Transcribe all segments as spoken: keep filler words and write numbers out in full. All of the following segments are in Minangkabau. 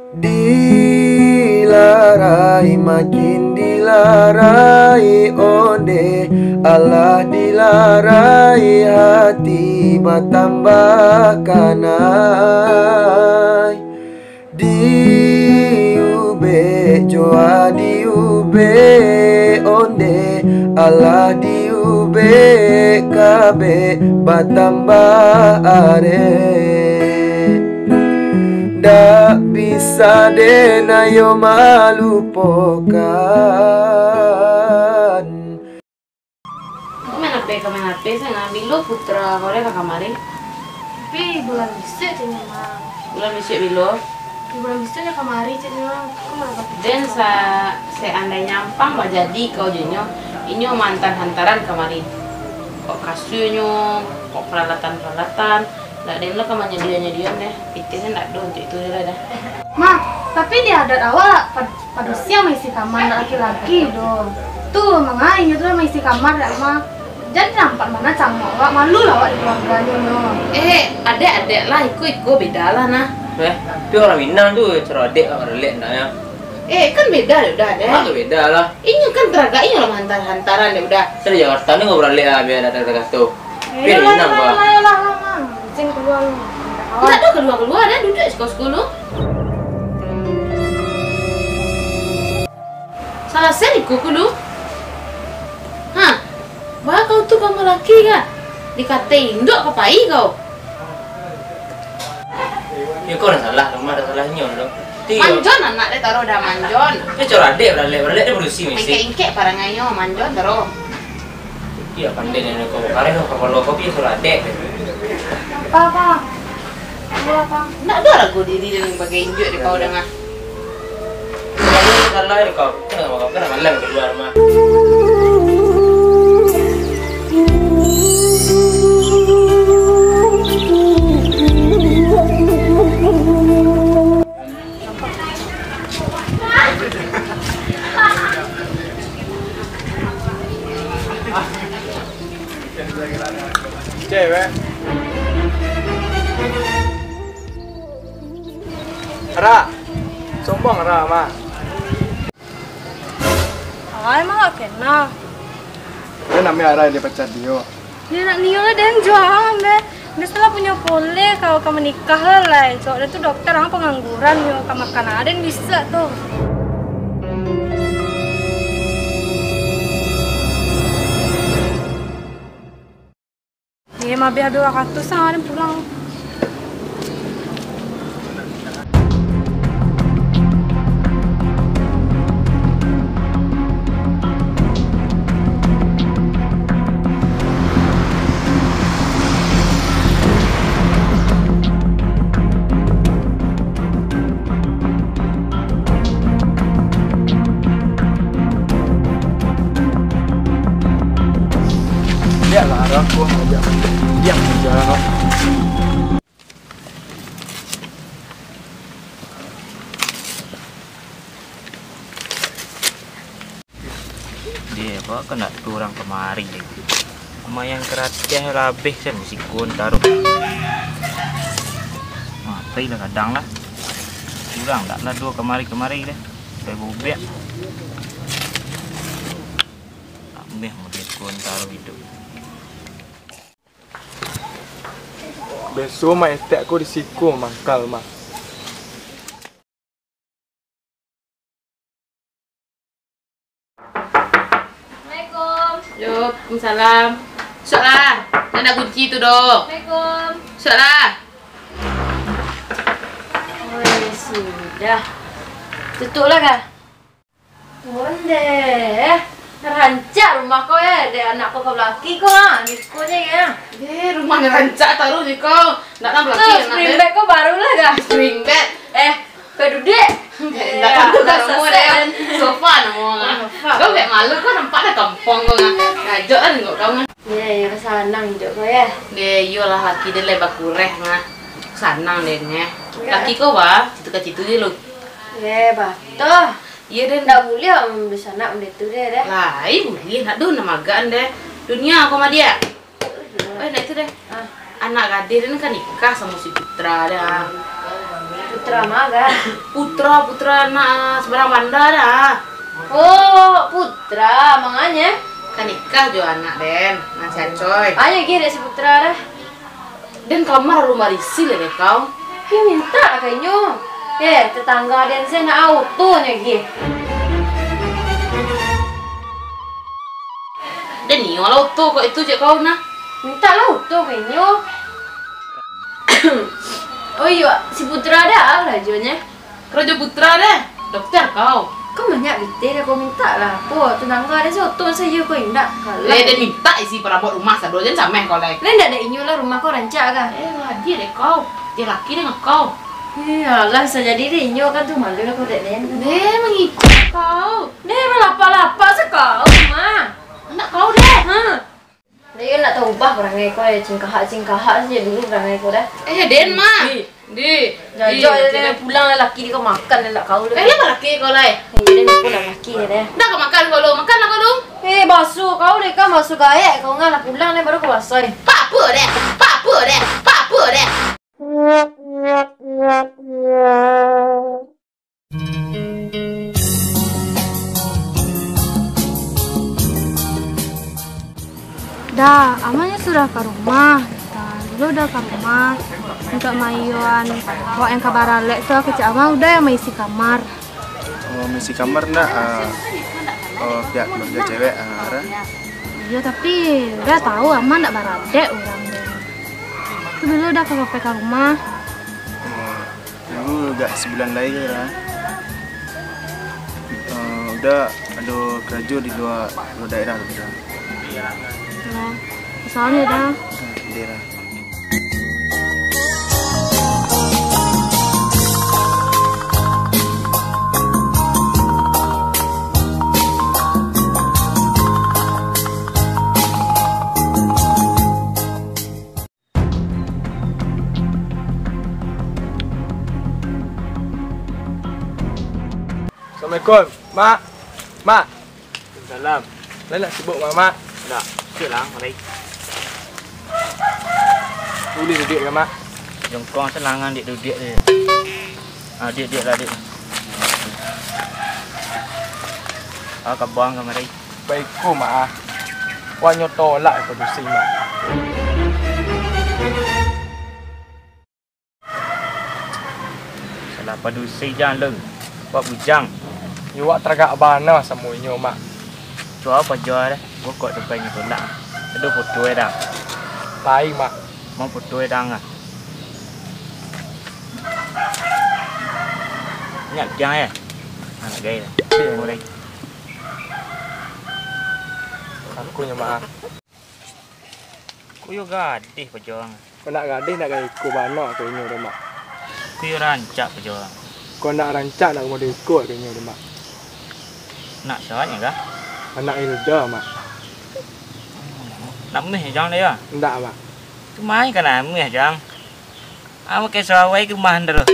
Dilarai makin dilarai onde, alah dilarai hati batambah kanai. Diubek jo diubek onde, alah diubek kabek batambah arek. Dak bisa den ayo malupokan. Kau main H P, kau main H P, saya ngambil lo Putra kau dari kamari. Tapi bulan bisuak caknyo, Mang. Bulan bisuak bilo? Di bulan bisuak nyo kamari caknyo, Mang. Kau main H P. Den sa-, seandainya ampang bajadi kau jo inyo, inyo maantar hantaran kamari. Kok kasuanyo, kok paralatan-paralatan, ndak den lo ka manyadio-nyadion deh. Pitih ndak do untuak itu lah dah. Ma, tapi di adat awak, pad-, Padusi nan maisi kamar, ndak laki-laki doh. Tu, mangainyo tu maisi kamar, dak, Ma? Jan nampak bana camok awak, malu lah awak di kaluarganyo, nyo. Eh, adek-adek lah, iko-iko beda lah, nah. Eh, tapi urang Minang tu, caro adek lah, baralek andaknyo. Eh, kan beda, dah, deh. Ah, tu beda lah. Inyo kan taragak inyo lah hantar-hantaran, deh, udah. Saya di Jakarta ni nggak baralek lah, biar datang ke tu. Tapi urang Minang, Bang. Ayolah, ayolah, ayolah, Mang. Izin kalua, Mang. Ndak do kalua-kalua, dah duduak siko-siko lu. Salasai iko ko lu. Ha, baa kau tu ka malaki ka? Dikatai induak ka pai kau. Yo, kau nan salah, rumah dak salah inyo doh. Ti, Manjon anak dek taruh dah Manjon. Yo, caro adek baralek, baralek dek padusi mesti. Ingkek-ingkek parangainyo, Manjon taruh. Iyo, pandai nyo kau. Kareh lo kapalo kau, pi suruah adek. Apa, Bang? Ayo, Bang. Ndak ado rago diri dan bagai injuak di kau danga. Salah kau. Kenapa kau? Kenapa malam kalua rumah? Cewek. Ra, sombong Ra, mah. Ah, emang gak kenal. Dia namanya Ra, dia pacar Dio. Dia nak Nio lah, dia yang jualan deh. Dia salah punya pole, kalau ka menikah lah, lai. Cowok dia tu dokter, orang pengangguran, yo, ka makan aden bisa tu. Ye, mabih habis wakatu, sanga den pulang. Lihatlah, aku diam, diam saja. Dia, kok kena tu urang kamari deh. Lumayan karateh lah abih sen sikun taruh. Mati lah kadang lah. Urang dak lah duo kamari-kamari deh. Sampai bobek. Ameh mah dia sikun taruh hidup. Beso mah etek ko di siko mangkal mah. Assalamualaikum. Yo, waalaikumsalam. Masuaklah. Nan ado kunci tu doh. Assalamualaikum. Masuaklah. Woi, sudah. Tutup lah kah? Ondeh, rancak rumah ko, eh, dek anak ko ka balaki ko, ah, di ko je, ya. Deh, rumah ni rancak taruh ni ko. Ndak nak balaki anak spring bed ko baru lah, dah. Spring bed. Eh, kau duduk. Ndak tahu dah namo deh. Sofa namo, ah. Kau bek malu ko nampak dah kampung ko, ah. Ngajak lah nengok kau, ah. Ya, ya, sanang hidup ko, ya. Deh, iyolah laki deh lai bakureh, ah. Sanang deh, neh. Laki ko, bah, citu ka citu je lo. Ya, bah. Toh. Iyo, den. Ndak buliah, om, dunsanak, om, dek tu, deh, deh. Lai, buliah, ndak doh, nan magaan, deh. Dunia, ko mah dia. Oi, ndak itu, deh. Ah. Anak gadih, den, kan nikah samo si Putra, deh. Putra maga. Putra, putra anak, ah, sambarang banda dah. Oh, putra, manganya? Ka nikah jo anak den, nan si Acoy. Ayo gih dek si putra dah. Den kamar alun barisi lai dek kau. Yo, mintak lah ka inyo. Eh, tetangga den se nak auto nyo gih. Den iyo lah auto kok itu cek kau nah. Mintak lah auto ka inyo. Oh iyo, si Putra dah lah jo nyo. Karajo Putra deh, dokter kau. Kan banyak pitih dah kau mintak lah. Apo, tetangga dah si oto sajo kau indak. Kalah. Eh, den mintak isi parabot rumah sado, jan sameh kau lai. Lai ndak ado inyo lah, rumah kau rancak kah? Eh, lah, dia deh kau. Dia laki deh kau. Eh, alah, bisa jadi deh inyo kan tu malu lah kau dek den. Deh, mangikuik kau. Deh, malapa-lapa sa kau, mah. Anak kau deh. Ha. Dek, nak taubah parangai ko, eh, cingkahak-cingkahak sajo dulu parangai ko dah. Eh, den mah. Di. Di. Jajak di, je, den. Pulang lah laki di ko makan lah kau dah. Eh, lah laki kau lai. Eh, den pun lah laki dah. Dah kau makan kau lu, makan lah kau lu. Eh, baso kau deh kan, baso gaek kau ngah lah pulang deh baru kau baso. Papa deh, papa deh, papa deh. Dah, amaknyo sudah ka rumah. Dah, dulu dah ka rumah. Untuak maiyoan, awak yang ka baralek tu, kecek ama udah yang maisi kamar. Oh, maisi kamar ndak, ah, oh, pihak keluarga cewek, ah, Ra? Iyo, tapi udah tahu ama ndak baradek urang tu. Tu dulu dah ka, ka rumah. Oh. Tunggu agak sabulan lai ko lah. Eh, udah ado karajo di lua, lua daerah tu dah. Nah, soalnyo dah. Nah, daerah. Assalamualaikum, Mak. Mak. Salam. Lai ndak sibuk, Mak? Ndak. Cik lah, mari. Buliah duduak ka, Mak? Jongkong senang, Dik, duduak je. Ah, Dik, Dik lah, Dik. Ah, kabuang kamari. Baiko, Mak, ah. Wak nyo tolak padusi, Mak. Salah padusi jan lu. Wak bujang. Yo, wak taragak bana samo inyo, Mak. Cubo pajoa deh. Gokok tu painyo tolak. Aduh, foto e dah. Lai, Mak. Mau foto e dah, ah. Nyak piang, eh? Anak gaya. Iyo. Mulai. Aku nyo, Mak. Ko yo gadih pajoang. Ko nak gadih nak ka iko bana ka inyo tu, Mak. Ko yo rancak pajoang. Ko nak rancak nak ka model iko ka inyo tu, Mak. Nak siapa nyo kah? Anak Hilda, Mak. Nak meh jang dah yo? Ndak, Mak. Tu main ka nak meh jang. Ah, makai sawai ka rumah anda tu.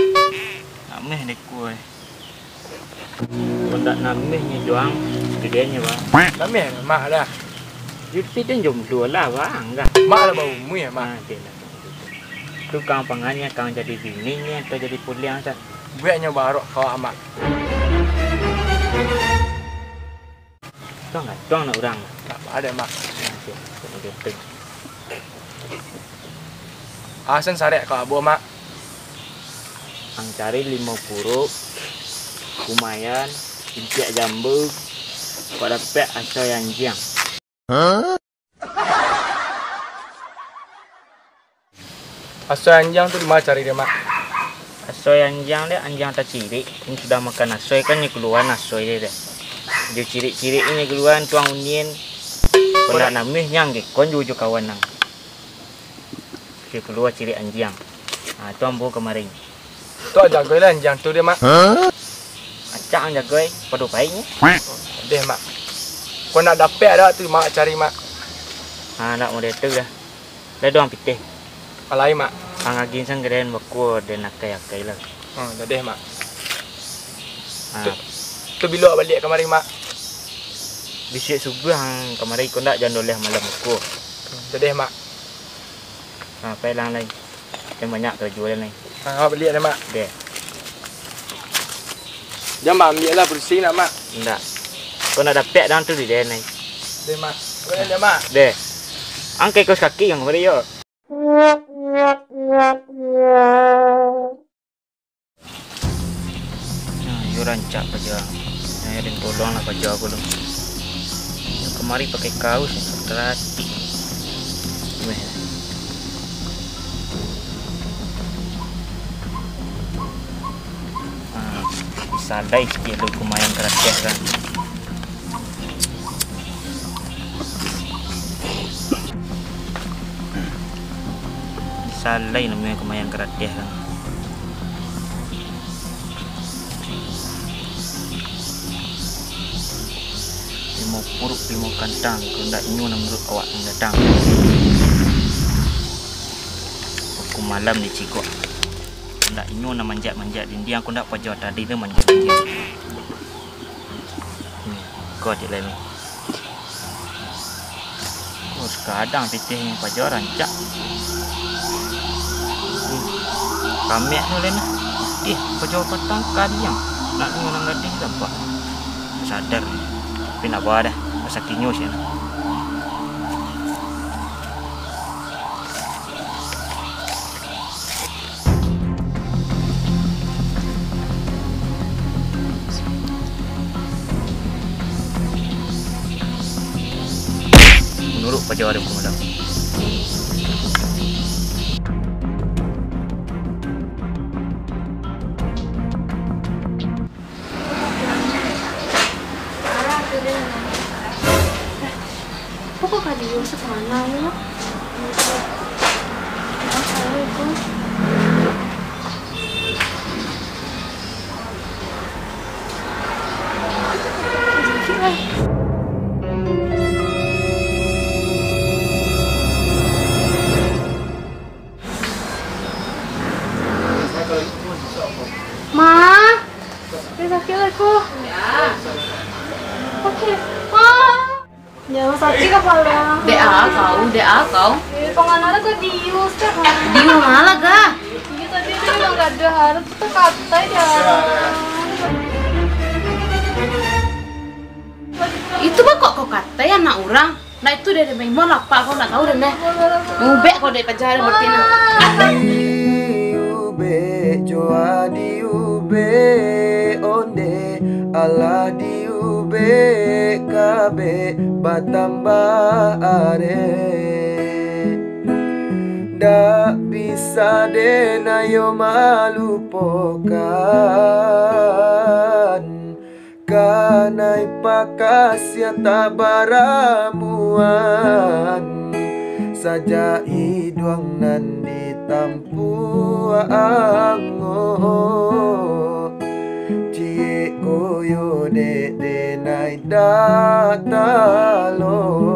Nak meh deko, eh. Kok ndak nameh nyo juang, gedenyo, Bang. Nameh, Mak lah. Juti tu jomblo lah, Bang, dah. Mak lah baumua, Mak. Ah, oke lah. Tu kang panganya, kang jadi bininyo atau jadi puliang, Sat? Bueknyo barok kawak, Mak. Tuang lah, tuang nak urang. Tak ada, Mak. Ah, oke. Asan sarek kawak abuah, Mak. Ang cari limo puruik, kumayan, ipiak jambu, kok dapek aso yang anjiang. Aso yang anjiang tu di ma cari dek, Mak? Aso yang anjiang dek, anjiang tacirik, yang sudah makan aso kan, nyo kaluaan aso dek. Di cirik-cirik nyo kaluaan tuang undian. Kok nak nameh nyang gekon juo jo kawan nang. Oke, kalua cirik anjiang. Ha, tu ambo kamari. Tu jagoi lah anjiang tu deh, Mak. Acak ang jagoi, pado paiknyo. Deh, Mak. Kok nak dapek ado tu, Mak, cari, Mak. Ha, nak model tu dah. Dah doang pitih. Alai, Mak. Ang agin sang geden bakuo den akai-akai lah. Ha, dah deh, Mak. Ha. Tu, tu bilo baliak kamari, Mak? Bisuak subuah ang kamari, kok ndak jan doleh malam bakuo. Dah deh, Mak. Ha, pai lang lai. Jan banyak karajo lai. Ha, awak baliak deh, Mak. Deh. Jan baambiak lah, pusing nak, Mak. Indak. Kau nak dapek dang tu di den ai. Deh, Mak. Boleh deh, Mak. Deh. Angkai kos kaki yang kemarin yo. Nah, yo rancak paja. Nah, yo den tolong lah paja aku tu. Yo kemari pakai kaus, teratik. Weh. Nah, disalai sikit tu kumayan karateh kan. Salai namonyo kumayan karateh tu. Limo puruik, limo kantang, kandak inyo nan manuruik awak nan datang. Wakatu malam dicigok. Kandak inyo nan manjak-manjak dindiang, kandak paja tadi tu manjak-manjak. Hmm, ko cek lai ni. Oh, sakadang pitih ni paja rancak. Hmm. Kamek tu lai ni. Eh, paja patang kaliang. Nak ni urang gadih tampak. Sadar ni. Tapi nak bawa dah. Pasakinyo siya nak. Manuruik paja dari pamalam. Pokok ka diuruih sapanah yo. Masalah itu. Ma, dia sakit aku. Oke, Ma. Ya, sakik kapalo. Dek a kau, dek a kau. Eh, pangana lah kau dius, kah? Dius malah, kah? Iya, tadi dia bilang gak ada harap, tu katai dia. Itu mah kok kau katai anak urang? Nah, itu dari Maimon lapak kau nak tahu deh, neh. Ubek kau dari paja, berarti nah. Diubek jo a diubek onde, alah diubek kabek batambah arek. Dak bisa den ayo malupokan. Kanai pakasiah tak baramuan, sajak iduang nan ditampuak ango. Ciek koyo dek denai dak talo.